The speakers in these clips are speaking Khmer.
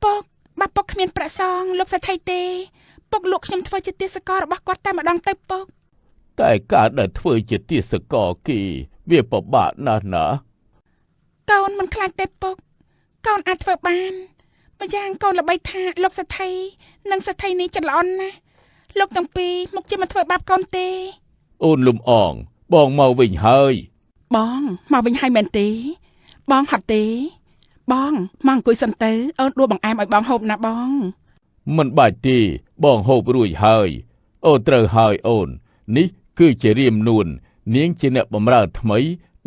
ពុកបើពុកគ្មានប្រាក់សងលោកសេដ្ឋីទេ ពុកលក់ខ្ញុំធ្វើជាទាសកររបស់គាត់តែម្ដងទៅពុក តែការដែលធ្វើជាទាសករគេវាពិបាកណាស់ណា កូនមិនខ្លាចទេពុក កូនអាចធ្វើបាន ម្យ៉ាងកូនល្បីថាលោកសេដ្ឋីនិងសេដ្ឋីនេះចិត្តល្អណាស់ លោកទាំងពីរមុខជាមិនធ្វើបាបកូនទេ អូនលំអង បងមកវិញហើយ បងមកវិញហើយមែនទេ បងហត់ទេ បងមកអង្គុយសិនទៅ អូនដួសបង្អែមឲ្យបងហូបណាបង មិនបាច់ទេ បងហូបរួចហើយ អូត្រូវហើយអូន នេះគឺជារៀមនួន នាងជាអ្នកបម្រើថ្មី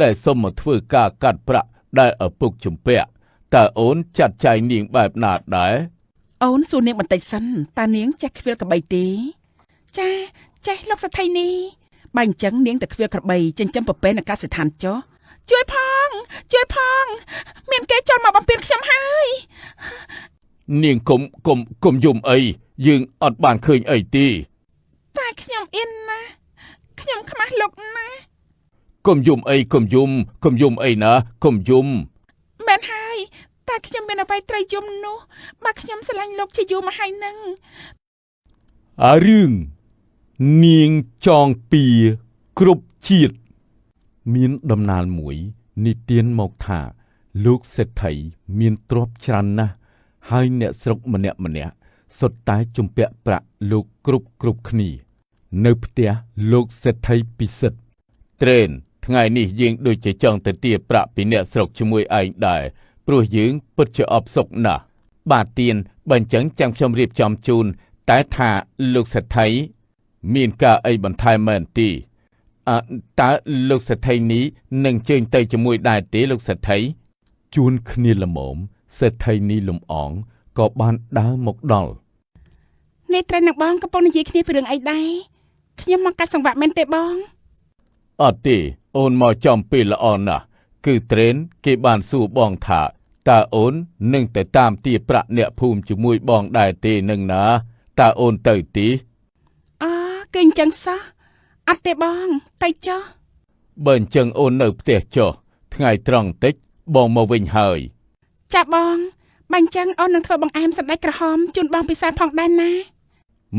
ដែលសុំមកធ្វើការកាត់ប្រាក់ដែលឪពុកជំពាក់ តើអូនចាត់ចែងនាងបែបណាដែរ អូនសួរនាងបន្តិចសិន តើនាងចេះខ្វៀលក្របីទេ ចាចេះលោកសេដ្ឋីនេះ បើអញ្ចឹងនាងទៅខ្វៀលក្របីចិញ្ចឹមពពែនៅកសិដ្ឋានចុះ ជួយផង ជួយផង មានគេចង់មកបំពេញខ្ញុំហើយ នាងកុំកុំកុំយំអី យើងអត់បានឃើញអីទេ តែខ្ញុំអៀនណាស់ ខ្ញុំខ្មាស់លោកណាស់ កុំយំអី កុំយំ កុំយំអីណា កុំយំ មែនហើយ តែខ្ញុំមានអ្វីត្រូវយំនោះ បើខ្ញុំស្រឡាញ់លោកជាយូរមកហើយនឹង អារឿងនាងចងពៀគ្រប់ជាតិ មានដំណាលមួយ និទានមកថា លោកសេដ្ឋីមានទ្រព្យច្រើនណាស់ ហើយអ្នកស្រុកម្នាក់ម្នាក់សុទ្ធតែជំពាក់ប្រាក់លោកគ្រប់គ្រប់គ្នា នៅផ្ទះលោកសេដ្ឋីពិសិដ្ឋ ត្រេន ថ្ងៃនេះយើងដូចជាចង់ទៅទារប្រាក់ពីអ្នកស្រុកជាមួយឯងដែរ ព្រោះយើងពិតជាអបសុកណាស់ បាទទៀន បើអញ្ចឹងចាំខ្ញុំរៀបចំជូន តែថាលោកសេដ្ឋីមានការអីបន្ថែមមែនទេ អើតើលោកសេដ្ឋីនេះនឹងជើញទៅជាមួយដែរទេលោកសេដ្ឋី ជួនគ្នាល្មម សេដ្ឋីនេះលំអងក៏បានដើរមកដល់ នេះត្រែនឹងបងកំពុងនិយាយគ្នាពីរឿងអីដែរ ខ្ញុំមកកាត់សង្វាក់មែនទេបង អត់ទេ អូនមកចំពេលល្អណាស់ គឺត្រេនគេបានសួរបងថា តើអូននឹងទៅតាមទារប្រាក់អ្នកភូមិជាមួយបងដែរទេនឹងណា តើអូនទៅទី អគឺអញ្ចឹងសោះ អត់ទេបង ទៅចុះ បើអញ្ចឹងអូននៅផ្ទះចុះ ថ្ងៃត្រង់តិចបងមកវិញហើយ ចាបង បើអញ្ចឹងអូននឹងធ្វើបង្អែមសណ្តែកក្រហមជូនបងពិសាផងដែរណា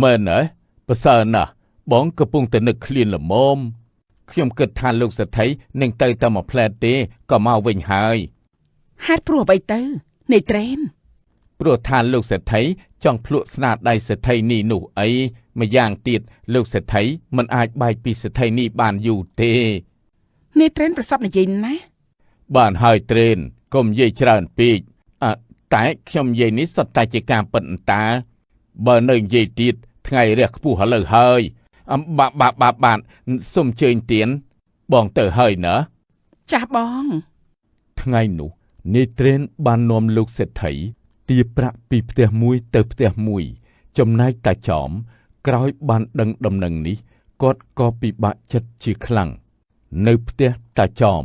មែនហ៎ ប្រសើរណាស់ បងកំពុងតែនឹកឃ្លានល្មម ខ្ញុំគិតថាលោកសេដ្ឋីនឹងទៅតែមួយផ្លែតទេ ក៏មកវិញហើយ ហេតុព្រោះអ្វីទៅ នៃត្រេន ព្រោះថាលោកសេដ្ឋីចង់ភ្លក់ស្នាដៃសេដ្ឋីនេះនោះអី ម្យ៉ាងទៀតលោកសេដ្ឋីមិនអាចបែកពីសេដ្ឋីនេះបានយូរទេ នេះត្រេនប្រសពនិយាយណា បានហើយត្រេន កុំនិយាយច្រើនពេក អើតែខ្ញុំនិយាយនេះសុទ្ធតែជាការពិតអន្តើ បើនៅនិយាយទៀតថ្ងៃរះខ្ពស់ឥឡូវហើយ អំបាបាបាបាទ សុំជើញទៀន បងទៅហើយណា ចាស់បង ថ្ងៃនោះនាយត្រេនបាននាំលោកសេដ្ឋីទារប្រាក់ពីផ្ទះមួយទៅផ្ទះមួយ ចំណែកតាចោមក្រោយបានដឹងដំណឹងនេះ គាត់ក៏ពិបាកចិត្តជាខ្លាំង នៅផ្ទះតាចោម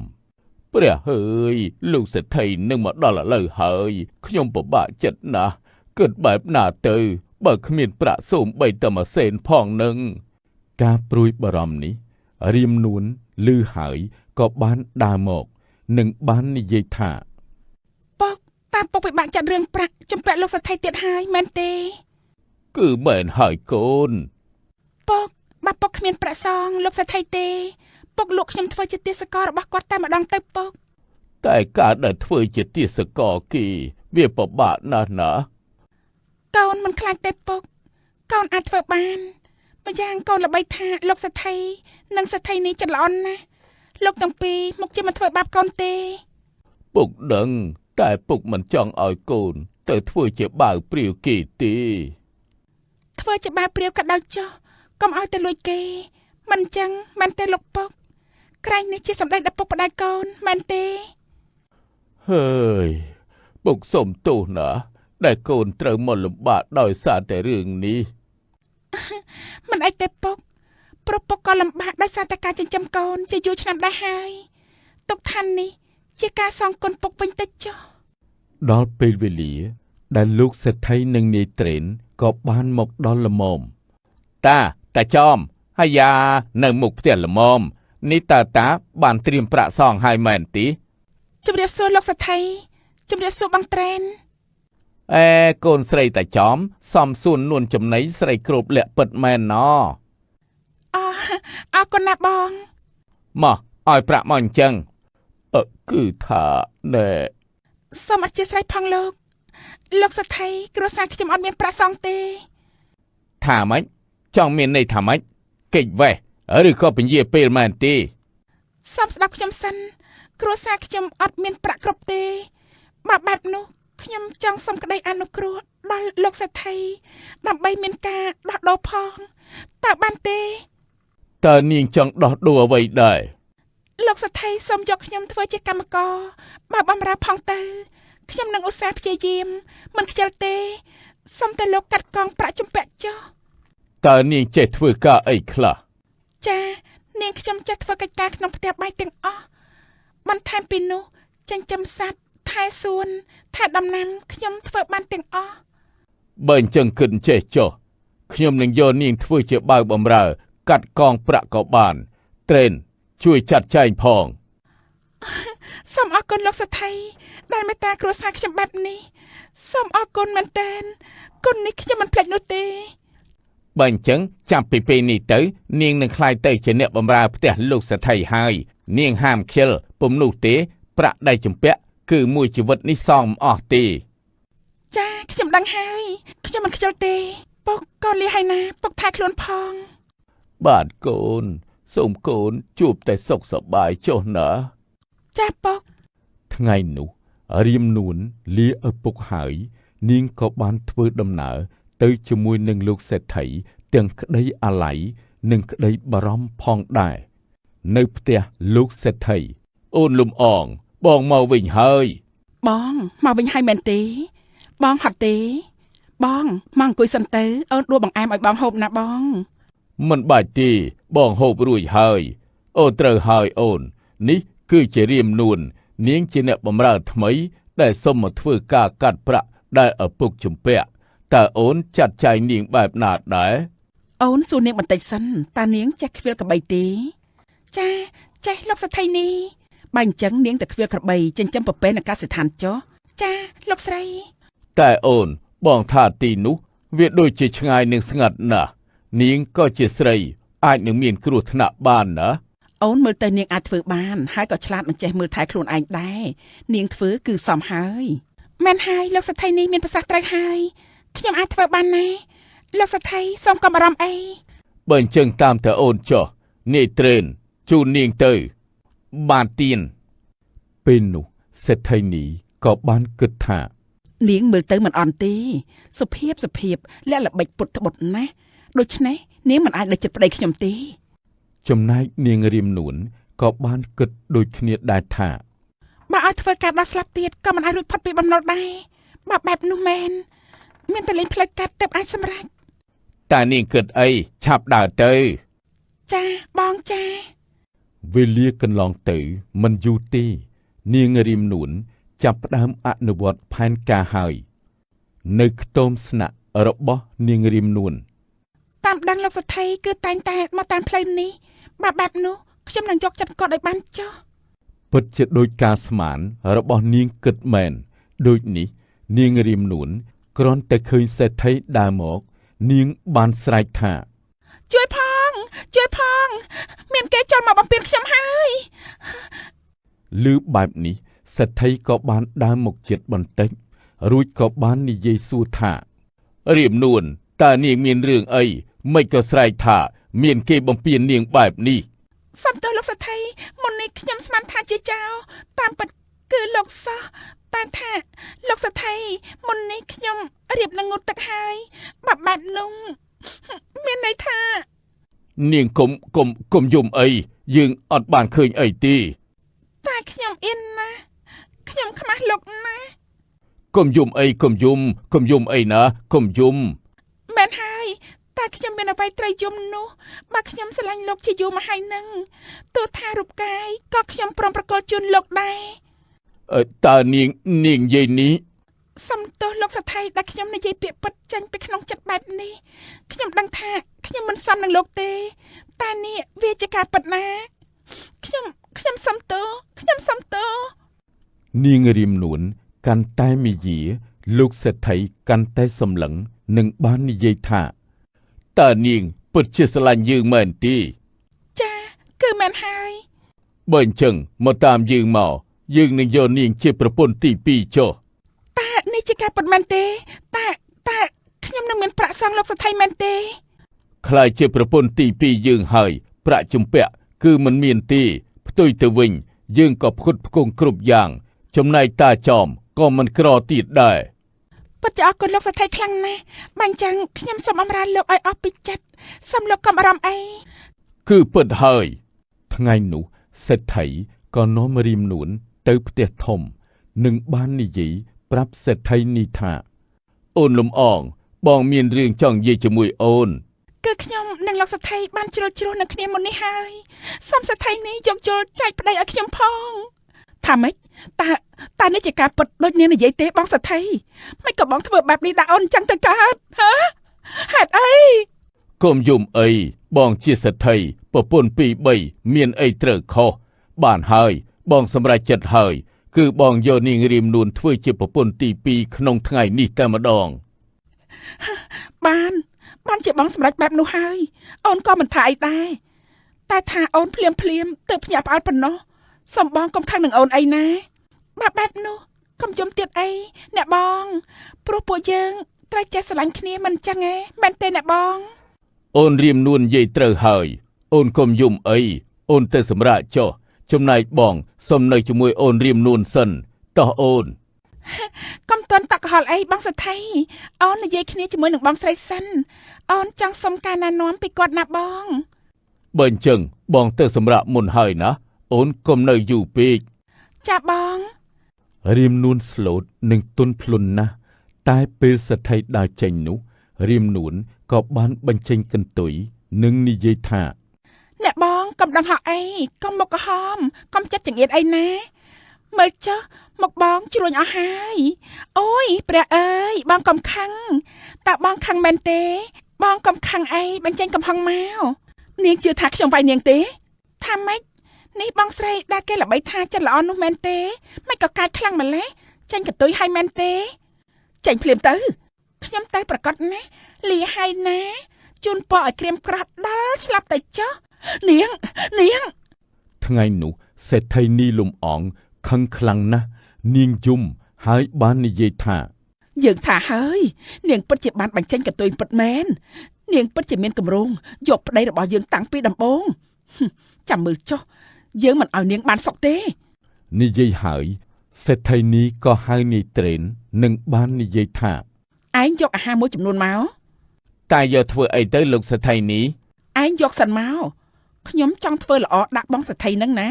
ព្រះហើយ លោកសេដ្ឋីនឹងមកដល់ឥឡូវហើយ ខ្ញុំពិបាកចិត្តណាស់ គិតបែបណាទៅ បើគ្មានប្រាក់សូម្បីតែមួយសេនផងនឹង ការព្រួយបារម្ភនេះ រៀមនួនឮហើយក៏បានដើរមក និងបាននិយាយថា ពុក តាពុកពិបាកចាត់រឿងប្រាក់ជំពាក់លោកសេដ្ឋីទៀតហើយមែនទេ គឺមែនហើយកូន ពុក បើពុកគ្មានប្រាក់សងលោកសេដ្ឋីទេ ពុកលក់ខ្ញុំធ្វើជាទាសកររបស់គាត់តែម្ដងទៅពុក តែការដែលធ្វើជាទាសករគេវាពិបាកណាស់ណា កូនមិនខ្លាចទេពុក កូនអាចធ្វើបាន ម្យ៉ាងកូនល្បីថាលោកសេដ្ឋីនិងសេដ្ឋីនេះចិត្តល្អណាស់ លោកទាំងពីរមុខជាមិនធ្វើបាបកូនទេ ពុកដឹង តែពុកមិនចង់ឲ្យកូនទៅធ្វើជាបាវព្រាវគេទេ ធ្វើជាបាវព្រាវក៏ដោយចុះ កុំឲ្យទៅលួចគេ មិនចឹងមែនទេលោកពុក ក្រែងនេះជាសម្ដេចដែលពុកផ្ដាច់កូនមែនទេ ហើយពុកសុំទោសណា ដែលកូនត្រូវមកលំបាកដោយសារតែរឿងនេះ មិនអីទេពុក ព្រោះពុកក៏លំបាកដោយសារតែការចិញ្ចឹមកូនជាយូរឆ្នាំដែរហើយ ទុកឋាននេះជាការសងគុណពុកវិញតិចចុះ ដល់ពេលវេលា ដែលលោកសេដ្ឋីនិងនាយត្រេនក៏បានមកដល់ល្មម តាតាចอม ហើយយ៉ានៅមុខផ្ទះល្មម នេះតើតាបានត្រៀមប្រាក់សងហើយមែនទេ ជម្រាបសួរលោកសេដ្ឋី ជម្រាបសួរបងត្រេន អេកូនស្រីតាចំសំសួននួនចំណីស្រីគ្រប់លាក់ពិតមែនណអអរគុណណាស់បងមកឲ្យប្រាក់មកអញ្ចឹងគឺថាណែសូមអធិស្ឋានផងលោកលោកសេដ្ឋីគ្រួសារខ្ញុំអត់មានប្រាក់សងទេថាម៉េចចង់មានន័យថាម៉េចកិច្ចវេះឬក៏ពញាពេលមែនទេសូមស្ដាប់ខ្ញុំសិនគ្រួសារខ្ញុំអត់មានប្រាក់គ្រប់ទេបើបែបនោះខ្ញុំចង់សុំក្តីអនុគ្រោះដល់លោកសេដ្ឋីដើម្បីមានការដោះដូរផងតើបានទេតើនាងចង់ដោះដូរអ្វីដែរលោកសេដ្ឋីសូមយកខ្ញុំធ្វើជាកម្មករបើបំរើផងទៅខ្ញុំនឹងឧស្សាហ៍ព្យាយាមមិនខ្ជិលទេសូមតែលោកកាត់កងប្រាក់ជំពាក់ចុះតើនាងចេះធ្វើការអីខ្លះចានាងខ្ញុំចេះធ្វើកិច្ចការក្នុងផ្ទះបាយទាំងអស់បន្ថែមពីនោះចិញ្ចឹមសត្វថែសួនថែដំណាំខ្ញុំធ្វើបានទាំងអស់បើអញ្ចឹងគិតចេះចុះខ្ញុំនឹងយកនាងធ្វើជាបាវបំរើកាត់កងប្រាក់ក៏បានត្រេនជួយចាត់ចែងផងសូមអរគុណលោកសេដ្ឋីដែលមេត្តាគ្រួសារខ្ញុំបែបនេះសូមអរគុណមែនទែនគុណនេះខ្ញុំមិនភ្លេចនោះទេបើអញ្ចឹងចាប់ពីពេលនេះទៅនាងនឹងក្លាយទៅជាអ្នកបម្រើផ្ទះលោកសេដ្ឋីហើយនាងហាមខ្ជិលពុំនោះទេប្រាក់ដែលជំពាក់គឺមួយជីវិតនេះសងមិនអស់ទេចាខ្ញុំដឹងហើយខ្ញុំមិនខ្ជិលទេពុកក៏លីហើយណាពុកថែខ្លួនផងបាទកូនសូមកូនជួបតែសុខសប្បាយចុះណាចាពុកថ្ងៃនោះរៀមនួនលាឪពុកហើយនាងក៏បានធ្វើដំណើរទៅជាមួយនឹងលោកសេដ្ឋីទាំងក្តីអាល័យនិងក្តីបារម្ភផងដែរនៅផ្ទះលោកសេដ្ឋីអូនលំអងបងមកវិញហើយបងមកវិញហើយមែនទេបងហត់ទេបងមកអង្គុយសិនទៅអូនដួសបង្អែមឲ្យបងហូបណាបងមិនបាច់ទេបងហូបរួចហើយអូត្រូវហើយអូននេះគឺជារៀមនួននាងជាអ្នកបម្រើថ្មីដែលសុំមកធ្វើការកាត់ប្រាក់ដែលឪពុកជំពាក់តើអូនចាត់ចែងនាងបែបណាដែរអូនសួរនាងបន្តិចសិនតើនាងចេះខ្វៀលក្របីទេចាចេះលោកសេដ្ឋីនេះបើអញ្ចឹងនាងទៅខ្វៀលក្របីចិញ្ចឹមពពែនៅកសិដ្ឋានចុះចាលោកស្រីតែអូនបងថាទីនោះវាដូចជាឆ្ងាយនឹងស្ងាត់ណាស់នាងក៏ជាស្រីអាចនឹងមានគ្រោះថ្នាក់បានណាអូនមើលទៅនាងអាចធ្វើបានហើយក៏ឆ្លាតនឹងចេះមើលថែខ្លួនឯងដែរនាងធ្វើគឺសមហើយមែនហើយលោកសេដ្ឋីនេះមានប្រសាសន៍ត្រូវហើយខ្ញុំអាចធ្វើបានណាលោកសេដ្ឋីសូមកុំបារម្ភអីបើអញ្ចឹងតាមតែអូនចុះនាយត្រេនជូននាងទៅបានទៀនពេលនោះសេដ្ឋីនីក៏បានគិតថានាងមើលទៅមិនអន់ទេសុភាពសុភាពលាក់ល្បិចពុតត្បុតណាស់ដូច្នេះនាងមិនអាចនៅចិត្តប្តីខ្ញុំទេចំណែកនាងរៀមនួនក៏បានគិតដូចគ្នាដែរថាបើឲ្យធ្វើការដល់ស្លាប់ទៀតក៏មិនអាចរួចផុតពីបំណុលដែរបើបែបនោះមែនមានតែលេងផ្លូវកាត់ទើបអាចសម្រេចតែនាងគិតអីឆាប់ដើរទៅចាបងចាវេលាកន្លងទៅមិនយូរទេនាងរៀមនួនចាប់ផ្ដើមអនុវត្តផែនការហើយនៅខ្ទមស្នាក់របស់នាងរៀមនួនតាមដឹងលោកសេដ្ឋីគឺតែងតែមកតាមផ្លូវនេះបើបែបនោះខ្ញុំនឹងយកចិត្តគាត់ឲ្យបានចុះពិតជាដូចការស្មានរបស់នាងគិតមែនដូចនេះនាងរៀមនួនគ្រាន់តែឃើញសេដ្ឋីដើរមកនាងបានស្រែកថាជួយផងជួយផងមានគេចង់មកបំពេញខ្ញុំហើយឮបែបនេះសេដ្ឋីក៏បានដើរមកជិតបន្តិចរួចក៏បាននិយាយសួរថារៀមនួនតើនាងមានរឿងអីមិនក៏ស្រែកថាមានគេបំពេញនាងបែបនេះសូមទោសលោកសេដ្ឋីមុននេះខ្ញុំស្មានថាជាចៅតាមពិតគឺលោកសោះតែថាលោកសេដ្ឋីមុននេះខ្ញុំរៀបនឹងងូតទឹកហើយបើបែបនោះមានន័យថានាងកុំយំអីយើងអត់បានឃើញអីទេតែខ្ញុំអៀនណាស់ខ្ញុំខ្មាស់លោកណាស់កុំយំអីកុំយំកុំយំអីណាកុំយំមែនហើយតែខ្ញុំមានអ្វីត្រូវយំនោះបើខ្ញុំស្រឡាញ់លោកជាយូរមកហើយនឹងទោះថារូបកាយក៏ខ្ញុំព្រមប្រគល់ជូនលោកដែរតើនាងនិយាយនេះ សំទោសលោកសថៃដែលខ្ញុំនិយាយពាក្យពិតចេញពីក្នុងចិត្តបែបនេះខ្ញុំដឹងថាខ្ញុំមិនសមនឹងលោកទេតែនេះវាជាការពិតណាខ្ញុំខ្ញុំសំទោសខ្ញុំសំទោស នាងរៀមនួនកាន់តែមាយា លោកសេដ្ឋីកាន់តែសម្លឹងនិងបាននិយាយថាតើនាងពិតជាស្រឡាញ់យើងមែនទេ ចាគឺមែនហើយ បើអញ្ចឹងមកតាមយើងមកយើងនឹងយកនាងជាប្រពន្ធទី2ចុះ តើនេះជាការពិតមែនទេតើតើខ្ញុំនឹងមានប្រាក់សងលោកសេដ្ឋីមែនទេ ក្លាយជាប្រពន្ធទី2យើងហើយប្រាក់ជំពាក់គឺមិនមានទេផ្ទុយទៅវិញយើងក៏ផ្គត់ផ្គង់គ្រប់យ៉ាងចំណែកតាចោមក៏មិនក្រទៀតដែរ ពិតជាអរគុណលោកសេដ្ឋីខ្លាំងណាស់បាញ់ចឹងខ្ញុំសូមអម្រាលោកឲ្យអស់ពីចិត្តសូមលោកកុំអារម្មណ៍អី គឺពិតហើយថ្ងៃនោះសេដ្ឋីក៏នាំរៀមនួនទៅផ្ទះធំនិងបាននិយាយប្រាប់សេដ្ឋីនេះថាអូនលំអងបងមានរឿងចង់និយាយជាមួយអូន គឺខ្ញុំនិងលោកសេដ្ឋីបានជ្រុលជ្រោះនឹងគ្នាមុននេះហើយសូមសេដ្ឋីនេះយកយល់ចែកប្តីឲ្យខ្ញុំផងថាម៉េចតើតើនេះជាការពិតដូចនាងនិយាយទេបងសេដ្ឋីមិនក៏បងធ្វើបែបនេះដាក់អូនអញ្ចឹងទៅកើតហ៎ហេតុអី កុំយំអីបងជាសេដ្ឋីប្រពន្ធ2 3មានអីត្រូវខុសបានហើយបងសម្រេចចិត្តហើយគឺបងយកនាងរៀមនួនធ្វើជាប្រពន្ធទី2ក្នុងថ្ងៃនេះតែម្ដង បានបានជាបងសម្រេចបែបនោះហើយអូនក៏មិនថាអីដែរតែថាអូនភ្លាមភ្លាមទៅភ្ញាក់ផ្អើលប៉ុណ្ណោះសូមបងកុំខឹងនឹងអូនអីណាបើបែបនោះកុំយំទៀតអីអ្នកបងព្រោះពួកយើងត្រូវចេះស្រឡាញ់គ្នាមិនចឹងឯងមែនទេអ្នកបង អូនរៀមនួននិយាយត្រូវហើយអូនកុំយំអីអូនទៅសម្រាកចុះចំណែកបងសុំនៅជាមួយអូនរៀមនួនសិនតោះអូន កុំទាន់តក់កុហលអីបងសេដ្ឋីអូននិយាយគ្នាជាមួយនឹងបងស្រីសិនអូនចង់សុំការណែនាំពីគាត់ណាបង បើអញ្ចឹងបងទៅសម្រាកមុនហើយណាអូនកុំនៅយូរពេក ចាបង រៀមនួនស្លូតនិងទន់ភ្លន់ណាស់តែពេលសេដ្ឋីដើរចេញនោះរៀមនួនក៏បានបញ្ចេញកន្ទុយនិងនិយាយថា អ្នកបងកុំដឹងហក់អីកុំមុខក្រហមកុំចិត្តចង្អៀតអីណាមើលចុះមុខបងជ្រួញអស់ហើយអូយព្រះអើយបងកុំខឹងតើបងខឹងមែនទេបងកុំខឹងអីបញ្ចេញកំហឹងមកនាងជឿថាខ្ញុំវាយនាងទេថាម៉េចនេះបងស្រីដែលគេល្បីថាចិត្តល្អនោះមែនទេមិនក៏កាចខ្លាំងម្ល៉េះចេញកន្ទុយឲ្យមែនទេចេញភ្លាមទៅខ្ញុំទៅប្រកាសណាស់លាហើយណាជូនពរឲ្យក្រៀមក្រោះដល់ស្លាប់ទៅចុះនាងនាង ថ្ងៃនោះសេដ្ឋីនីលំអងខឹងខ្លាំងណាស់នាងយំហើយបាននិយាយថា យើងថាហើយនាងពិតជាបានបញ្ចេញកន្ទុយពិតមែននាងពិតជាមានកម្រងយកប្តីរបស់យើងតាំងពីដំបូងចាំមើលចុះយើងមិនឲ្យនាងបានសុខទេ និយាយហើយសេដ្ឋីនីក៏ហៅនាយត្រេននិងបាននិយាយថា ឯងយកអាហារមួយចំនួនមក តែយកធ្វើអីទៅលោកសេដ្ឋីនី ឯងយកសិនមកខ្ញុំចង់ធ្វើល្អដាក់បងសេដ្ឋីនឹងណា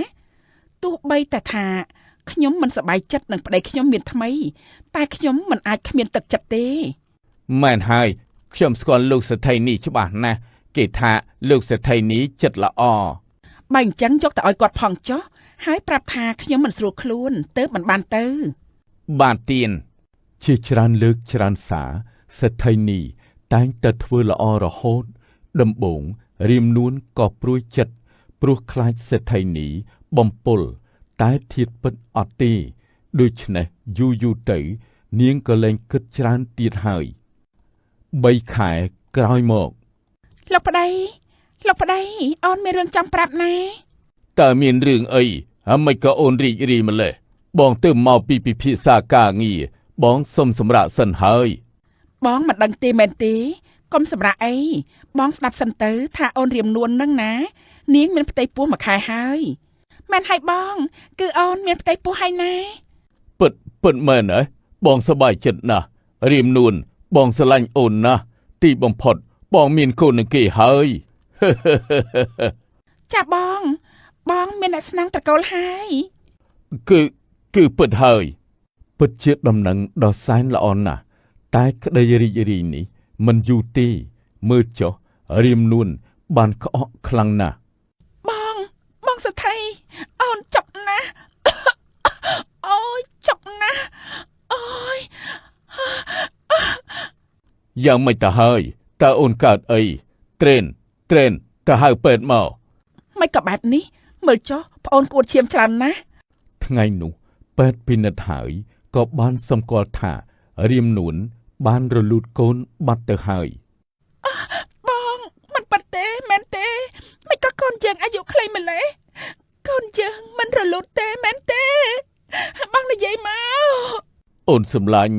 ទោះបីតែថាខ្ញុំមិនសប្បាយចិត្តនឹងប្តីខ្ញុំមានថ្មីតែខ្ញុំមិនអាចគ្មានទឹកចិត្តទេ មែនហើយខ្ញុំស្គាល់លោកសេដ្ឋីនេះច្បាស់ណាស់គេថាលោកសេដ្ឋីនេះចិត្តល្អ បើអញ្ចឹងយកទៅឲ្យគាត់ផងចុះហើយប្រាប់ថាខ្ញុំមិនស្រួលខ្លួនទើបមិនបានទៅ បាទទៀនជាច្រើនលើកច្រើនសារសេដ្ឋីនេះតែងតែធ្វើល្អរហូតដំបូងរៀមនួនក៏ព្រួយចិត្តព្រោះខ្លាចសេដ្ឋីនេះបំពុលតែធាតុពិតអត់ទេដូច្នេះយូរយូរទៅនាងក៏លែងគិតច្រើនទៀតហើយ3ខែក្រោយមក លោកប្តីលោកប្តីអូនមានរឿងចង់ប្រាប់ណា តើមានរឿងអីហ៎មិនក៏អូនរីករាយម្ល៉េះបងទៅមកពីពិភាក្សាការងារបងសុំសម្រាកសិនហើយ បងមិនដឹងទេមែនទេកុំសម្រាកអីបងស្ដាប់សិនទៅថាអូនរៀមនួននឹងណានាងមានផ្ទៃពោះមួយខែហើយមែនហើយបងគឺអូនមានផ្ទៃពោះហើយណា ពិតពិតមែនហ៎បងសប្បាយចិត្តណាស់រៀមនួនបងស្រឡាញ់អូនណាស់ទីបំផុតបងមានកូននឹងគេហើយ ចាបងបងមានអ្នកស្នងត្រកូលហើយ គឺពិតហើយពិតជាដំណឹងដ៏សែនល្អណាស់តែក្តីរីករាយនេះមិនយូរទេមើលចុះរៀមនួនបានក្អកខ្លាំងណាស់ បងបងសេដ្ឋីអូនចុកណាស់អូយចុកណាស់អូយ យ៉ាងម៉េចទៅហើយតើអូនកើតអីត្រេនត្រេនទៅហៅពេទ្យមក មិនក៏បែបនេះមើលចុះប្អូនក្អួតឈាមច្រើនណាស់ ថ្ងៃនោះពេទ្យពិនិត្យហើយក៏បានសម្គាល់ថា រៀមនួនបានរលូតកូនបាត់ទៅហើយ បងមិនប៉ិតទេមែនទេមិនក៏កូនយើងអាយុខ្លីម្ល៉េះកូនយើងមិនរលូតទេមែនទេបងនិយាយមក អូនសម្លាញ់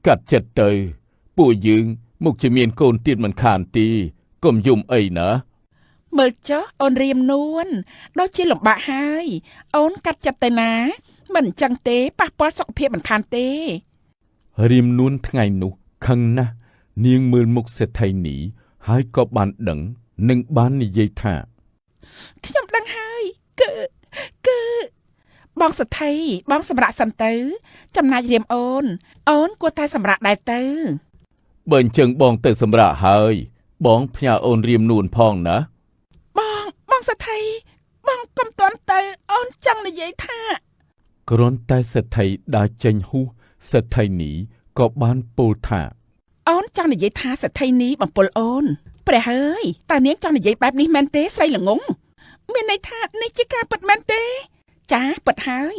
កាត់ចិត្តទៅពួកយើងមុខជាមានកូនទៀតមិនខានទីកុំយំអីណា មើលចុះអូនរៀមនួនដូចជាលំបាកហើយអូនកាត់ចិត្តទៅណាមិនអញ្ចឹងទេប៉ះពាល់សុខភាពមិនខានទេ រៀមនួនថ្ងៃនោះខឹងណាស់នាងមើលមុខសេដ្ឋីនីហើយក៏បានដឹងនិងបាននិយាយថា ខ្ញុំដឹងហើយគឺគឺបងសថីបងសម្រាប់សិនទៅ ចំណែករៀមអូនអូនគួរតែសម្រាប់ដែរទៅ បើអញ្ចឹងបងទៅសម្រាប់ហើយបងផ្ញើអូនរៀមនួនផងណា បងបងសថីបងកុំទាន់ទៅអូនចង់និយាយថា គ្រាន់តែសេដ្ឋីដើរចេញហួសសេដ្ឋីនីក៏បានពោលថា អូនចង់និយាយថាសថីនីបំពុលអូនព្រះហើយតើនាងចង់និយាយបែបនេះមែនទេស្រីល្ងងមានន័យថានេះជាការពិតមែនទេចាពិតហើយ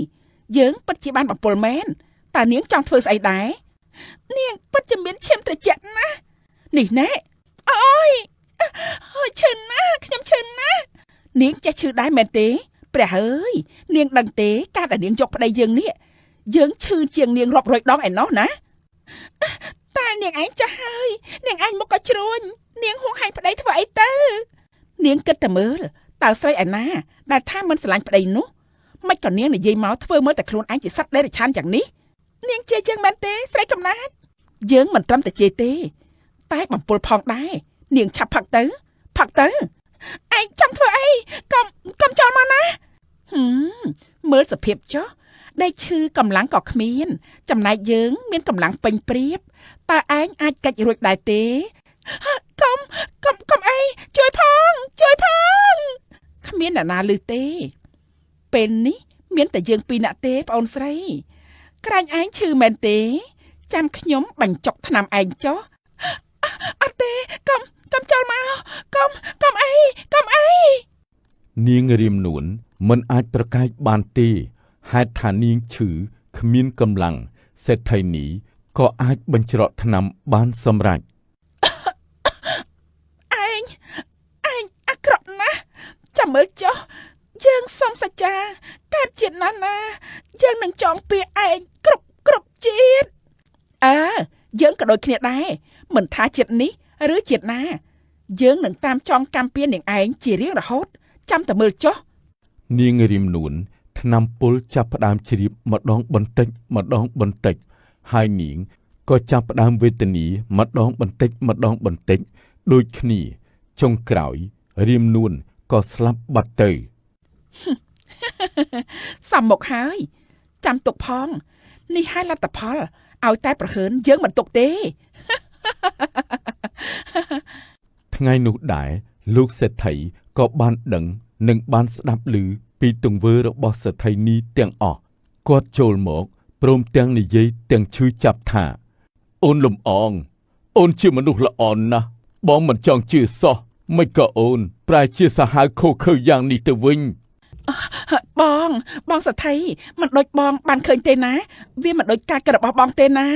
យើងពិតជាបានបំពុលមែនតើនាងចង់ធ្វើស្អីដែរនាងពិតជាមានឈាមត្រជាក់ណាស់នេះណែអូយអូយឈឺណាស់ខ្ញុំឈឺណាស់នាងចេះឈឺដែរមែនទេព្រះហើយនាងដឹងទេការដែលនាងយកប្តីយើងនេះយើងឈឺជាងនាងរាប់រយដងឯណោះណាតែនាងឯងចាស់ហើយនាងឯងមកក៏ជ្រួញនាងហួងហែងប្តីធ្វើអីទៅនាងគិតតែមើលតើស្រីឯណាដែលថាមិនស្រឡាញ់ប្តីនោះមិនក៏នាងនិយាយមកធ្វើមើលតែខ្លួនឯងជាសត្វដេរឆានយ៉ាងនេះនាងជេរយើងមែនទេស្រីកំណាចយើងមិនត្រឹមតែជេរទេតែបំពុលផងដែរនាងឆាប់ផឹកទៅផឹកទៅឯងចង់ធ្វើអីកុំចោលមកណាមើលសភាពចុះដែលឈឺកម្លាំងក៏គ្មានចំណែកយើងមានកម្លាំងពេញព្រៀបតើឯងអាចកិច្ចរួចដែរទេកុំកុំកុំអីជួយផងជួយផងគ្មានអ្នកណាឮទេពេលនេះមានតែយើងពីរនាក់ទេប្អូនស្រីក្រែងឯងឈឺមែនទេចាំខ្ញុំបញ្ចុកថ្នាំឯងចុះអត់ទេកុំកុំចូលមកកុំកុំអីកុំអី នាងរៀមនួនមិនអាចប្រកែកបានទេហេតុថានាងឈឺគ្មានកម្លាំងសេដ្ឋីនីក៏អាចបញ្ច្រកថ្នាំបានសម្រេច ឯងឯងអាក្រក់ណាស់ចាំមើលចុះយើងសុំសច្ចាកើតជាតិណាស់ណាយើងនឹងចងពៀឯងគ្រប់គ្រប់ជាតិអើយើងក៏ដូចគ្នាដែរមិនថាជាតិនេះឬជាតិណាយើងនឹងតាមចងកម្មពៀនាងឯងជារៀងរហូតចាំតែមើលចុះ នាងរៀមនួនថ្នាំពុលចាប់ផ្ដើមជ្រាបម្ដងបន្តិចម្ដងបន្តិចហើយនាងក៏ចាប់ផ្ដើមវេទនាម្ដងបន្តិចម្ដងបន្តិចដូចគ្នាចុងក្រោយរៀមនួនក៏ស្លាប់បាត់ទៅ សំមកហើយចាំទុកផងនេះហើយលទ្ធផលឲ្យតែប្រហើនយើងមិនទុកទេ ថ្ងៃនោះដែរលោកសេដ្ឋីក៏បានដឹងនិងបានស្ដាប់ឮពីទង្វើរបស់សេដ្ឋីនីទាំងអស់គាត់ចូលមកព្រមទាំងនិយាយទាំងឈឺចាប់ថាអូនលំអងអូនជាមនុស្សល្អណាស់បងមិនចង់ជឿសោះមិនក៏អូនប្រែជាសាហាវឃោរឃៅយ៉ាងនេះទៅវិញ បងបងសថីមិនដូចបងបានឃើញទេណាវាមិនដូចការគិតរបស់បងទេណា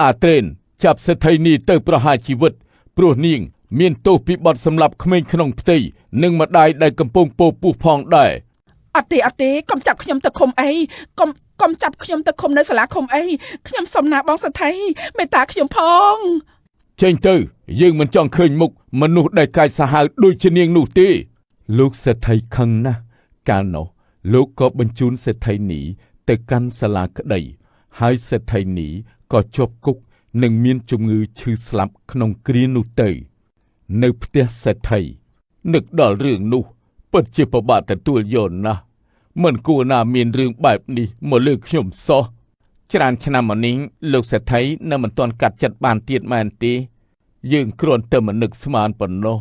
អាត្រេនចាប់សេដ្ឋីនីទៅប្រហារជីវិតព្រោះនាងមានទោសពីបទសម្លាប់ក្មេងក្នុងផ្ទៃនិងម្ដាយដែលកំពុងពោពោះផងដែរ អត់ទេអត់ទេកុំចាប់ខ្ញុំទៅឃុំអីកុំចាប់ខ្ញុំទៅឃុំនៅសាលាឃុំអីខ្ញុំសុំណាបងសថីមេត្តាខ្ញុំផង ចេញទៅយើងមិនចង់ឃើញមុខមនុស្សដែលកាចសាហាវដូចជានាងនោះទេលោកសេដ្ឋីខឹងណាស់កាលនោះលោកក៏បញ្ជូនសេដ្ឋីនីទៅកាន់សាលាក្តីហើយសេដ្ឋីនីក៏ជាប់គុកនិងមានជំងឺឈឺស្លាប់ក្នុងគ្រានោះទៅនៅផ្ទះសេដ្ឋីនឹកដល់រឿងនោះពិតជាពិបាកទទួលយកណាស់មិនគួរណាមានរឿងបែបនេះមកលើខ្ញុំសោះច្រើនឆ្នាំមកនេះលោកសេដ្ឋីនៅមិនទាន់កាត់ចិត្តបានទៀតមែនទេយើងគ្រាន់តែមិននឹកស្មានប៉ុណ្ណោះ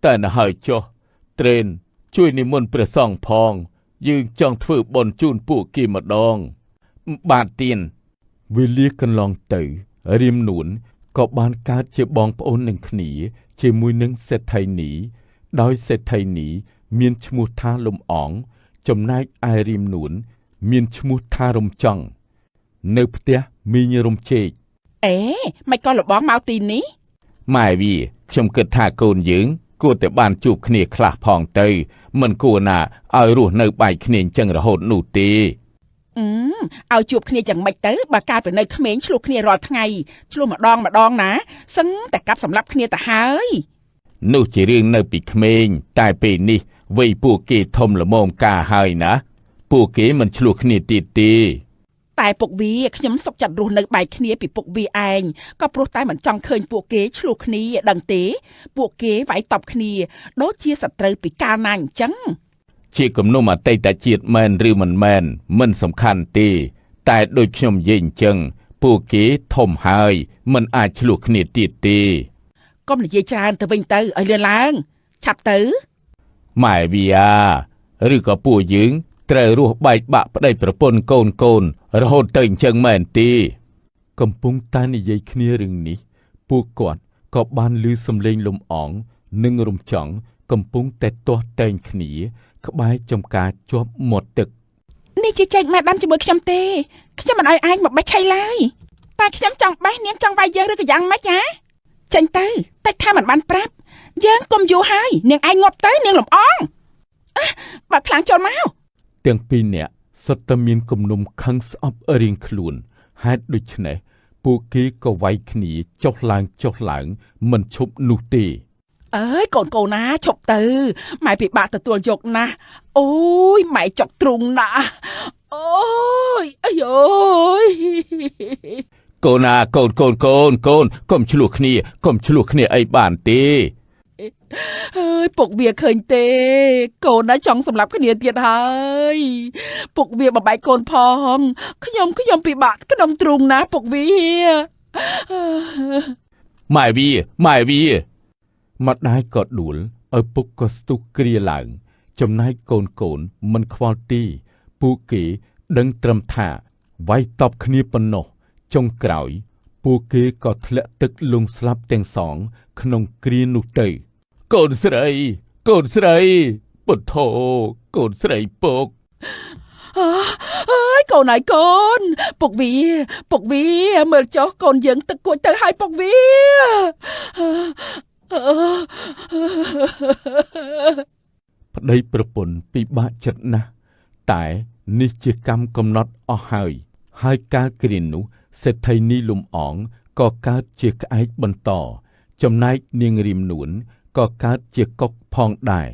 តែណហើយចុះត្រេនជួយនិមន្តព្រះសង្ឃផងយើងចង់ធ្វើបុណ្យជូនពួកគេម្ដងបាទទៀនវេលាកន្លងទៅរៀមនួនក៏បានកើតជាបងប្អូននឹងគ្នាជាមួយនឹងសេដ្ឋីនីដោយសេដ្ឋីនីមានឈ្មោះថាលំអងចំណែកឯរៀមនួនមានឈ្មោះថារំចង់នៅផ្ទះមីងរំជែក អេមិនក៏លបងមកទីនេះ ម៉ែវាខ្ញុំគិតថាកូនយើងគួរតែបានជួបគ្នាខ្លះផងទៅ មិនគួរណាឲ្យរស់នៅបែកគ្នាអញ្ចឹងរហូតនោះទេ ឲ្យជួបគ្នាយ៉ាងម៉េចទៅបើកាលពីនៅក្មេងឆ្លោះគ្នារាល់ថ្ងៃឆ្លោះម្ដងម្ដងណាសឹងតែកាប់សម្លាប់គ្នាទៅហើយ នោះជារឿងនៅពីក្មេងតែពេលនេះវ័យពួកគេធំល្មមការហើយណាពួកគេមិនឆ្លោះគ្នាទៀតទេ តែពុកវាខ្ញុំសុខចិត្តរស់នៅបែកគ្នាពីពុកវាឯងក៏ព្រោះតែមិនចង់ឃើញពួកគេឆ្លោះគ្នាដឹងទេពួកគេវាយតប់គ្នាដូចជាសត្រូវពីកាលណាអញ្ចឹង ជាគំនុំអតីតជាតិមែនឬមិនមែនមិនសំខាន់ទេ តែដូចខ្ញុំនិយាយអញ្ចឹងពួកគេធំហើយមិនអាចឆ្លោះគ្នាទៀតទេ កុំនិយាយច្រើនទៅវិញទៅឲ្យលឿនឡើងឆាប់ទៅ ម៉ែវាឬក៏ពួកយើងត្រូវរស់បែកបាក់ប្តីប្រពន្ធកូនកូនរហូតទៅអញ្ចឹងមែនទេកំពុងតែនិយាយគ្នារឿងនេះពួកគាត់ក៏បានឮសំឡេងលំអងនិងរំចង់កំពុងតែទាស់តែងគ្នាក្បែរចំការជាប់មាត់ទឹក នេះជាចែកម៉ែដាំជាមួយខ្ញុំទេខ្ញុំមិនឲ្យឯងមកបេះឆៃឡើយតែខ្ញុំចង់បេះនាងចង់វាយយើងឬក៏យ៉ាងម៉េចណាចេញទៅតិចថាមិនបានប្រាប់យើងកុំយូរហើយនាងឯងងាប់ទៅនាងលំអងបើខ្លាំងចូលមក ទាំងពីរនាក់សុទ្ធតែមានគំនុំខឹងស្អប់រៀងខ្លួនហេតុដូច្នេះពួកគេក៏វាយគ្នាចុះឡើងចុះឡើងមិនឈប់នោះទេ អើយកូនកូនណាឈប់ទៅម៉ែពិបាកទទួលយកណាស់អូយម៉ែចុកទ្រូងណាស់អូយអាយអូយក ូនណាកូនកូនកូនកូនកុំឆ្លោះគ្នាកុំឆ្លោះគ្នាអីបានទេ អើយពុកវាឃើញទេកូនណាចង់សម្លាប់គ្នាទៀតហើយពុកវាបំបែកកូនផងខ្ញុំខ្ញុំពិបាកក្នុងទ្រូងណាស់ពុកវា ម៉ែវាម៉ែវាម្ដាយក៏ដួលឪពុកក៏ស្ទុះគ្រាឡើងចំណែកកូនកូនមិនខ្វល់ទេពួកគេដឹងត្រឹមថាវាយតប់គ្នាប៉ុណ្ណោះចុងក្រោយពួកគេក៏ធ្លាក់ទឹកលង់ស្លាប់ទាំងសងក្នុងគ្រានោះទៅកូនស្រីកូនស្រីពុទ្ធោកូនស្រីពុក អើយកូនហើយកូនពុកវាពុកវាមើលចុះកូនយើងទឹកគួចទៅហើយពុកវា ប្តីប្រពន្ធពិបាកចិត្តណាស់តែនេះជាកម្មកំណត់អស់ហើយហើយកាលគ្រានោះសេដ្ឋីនីលំអងក៏កើតជាក្អែកបន្តចំណែកនាងរៀមនួនក៏កើតជាកុកផងដែរ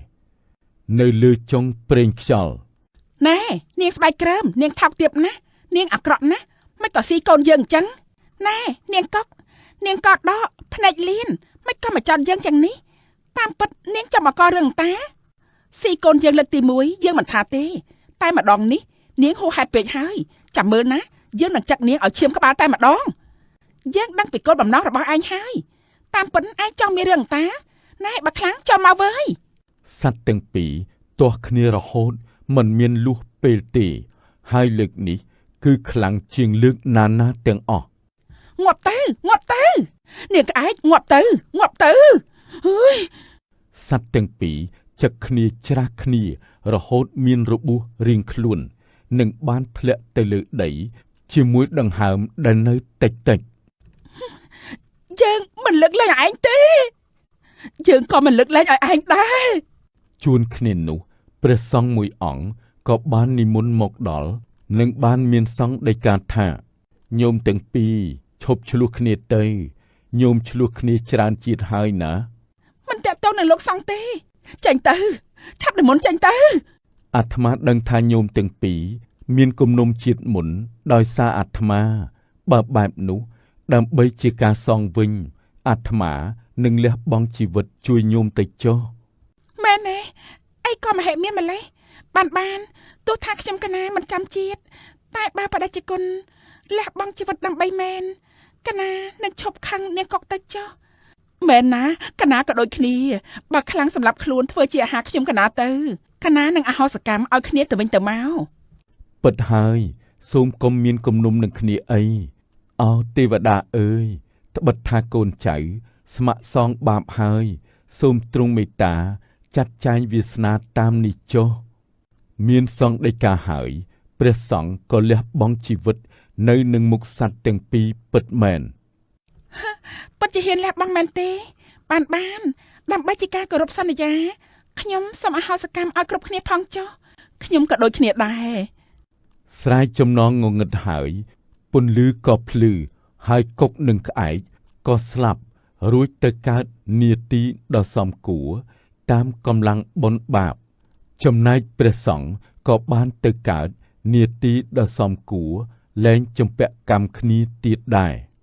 នៅលើចុងព្រេងខ្យល់ ណែនាងស្បែកក្រើមនាងថោកទាបណាស់នាងអាក្រក់ណាស់មិនក៏ស៊ីកូនយើងអញ្ចឹងណែនាងកុកនាងកដកភ្នែកលៀនមិនក៏មកចោតយើងចឹងនេះតាមពិតនាងចាំមកករឿងតាស៊ីកូនយើងលើកទី1យើងមិនថាទេតែម្ដងនេះនាងហួសហេតុពេកហើយចាំមើលណាយើងនឹងចឹកនាងឲ្យឈាមក្បាលតែម្ដងយើងដឹងពីគោលបំណងរបស់ឯងហើយតាមពិតឯងចង់មានរឿងតាណែបើខ្លាំងចូលមកវើយ សត្វទាំងពីរទាស់គ្នារហូតមិនមានលួសពេលទេហើយលើកនេះគឺខ្លាំងជាងលើកណាណាទាំងអស់ ងាប់ទៅងាប់ទៅនាងក្អែកងាប់ទៅងាប់ទៅអើយ សត្វទាំងពីរចឹកគ្នាច្រាស់គ្នារហូតមានរបួសរៀងខ្លួននិងបានធ្លាក់ទៅលើដីជាមួយដង្ហើមដែលនៅតិចតិច យើងមិនលើកលែងឲ្យឯងទេយើងក៏មិនលើកលែងឲ្យឯងដែរ ជួនគ្នានោះព្រះសង្ឃមួយអង្គក៏បាននិមន្តមកដល់និងបានមានសង្ឃដីកាថាញោមទាំងពីរឈប់ឆ្លោះគ្នាទៅញោមឆ្លោះគ្នាច្រើនជាតិហើយណា មិនតាក់ទងនឹងលោកសង្ឃទេចេញទៅឆាប់និមន្តចេញទៅ អាត្មាដឹងថាញោមទាំងពីរមានគំនុំជាតិមុនដោយសារអាត្មាបើបែបនោះដើម្បីជាការសងវិញអាត្មានឹងលះបង់ជីវិតជួយញោមទៅចុះ មែនទេអីក៏មហិមាម្លេះបានបានទោះថាខ្ញុំកណាមិនចាំជាតិតែបើបដិជគុណលះបង់ជីវិតដើម្បីមែនកណានឹងឈប់ខឹងនាងកុកទៅចុះមែនណាកណាក៏ដូចគ្នាបើខ្លាំងសម្រាប់ខ្លួនធ្វើជាអាហារខ្ញុំកណាទៅកណានឹងអហោសកម្មឲ្យគ្នាទៅវិញទៅមក ពិតហើយសូមកុំមានគំនុំនឹងគ្នាអីអោទេវតាអើយត្បិតថាកូនចៅស្ម័គ្រសងបាបហើយសូមទ្រង់មេត្តាចាត់ចែងវាសនាតាមនេះចុះមានសង្ឃដីកាហើយព្រះសង្ឃក៏លះបង់ជីវិតនៅនឹងមុខសត្វទាំងពីរពិតមែន ពិតជាហ៊ានលះបង់មែនទេ បានបានដើម្បីជាការគោរពសន្យាខ្ញុំសូមអហោសិកម្មឲ្យគ្រប់គ្នាផងចុះខ្ញុំក៏ដូចគ្នាដែរ ស្រែកចំណងងងឹតហើយពន្លឺក៏ភ្លឺហើយកុកនឹងក្អែកក៏ស្លាប់រួចទៅកើតនាទីដ៏សមគួរតាមកម្លាំងបុណ្យបាប ចំណែកព្រះសង្ឃក៏បានទៅកើតនាទីដ៏សមគួរលែងជំពាក់កម្មគ្នាទៀតដែរ។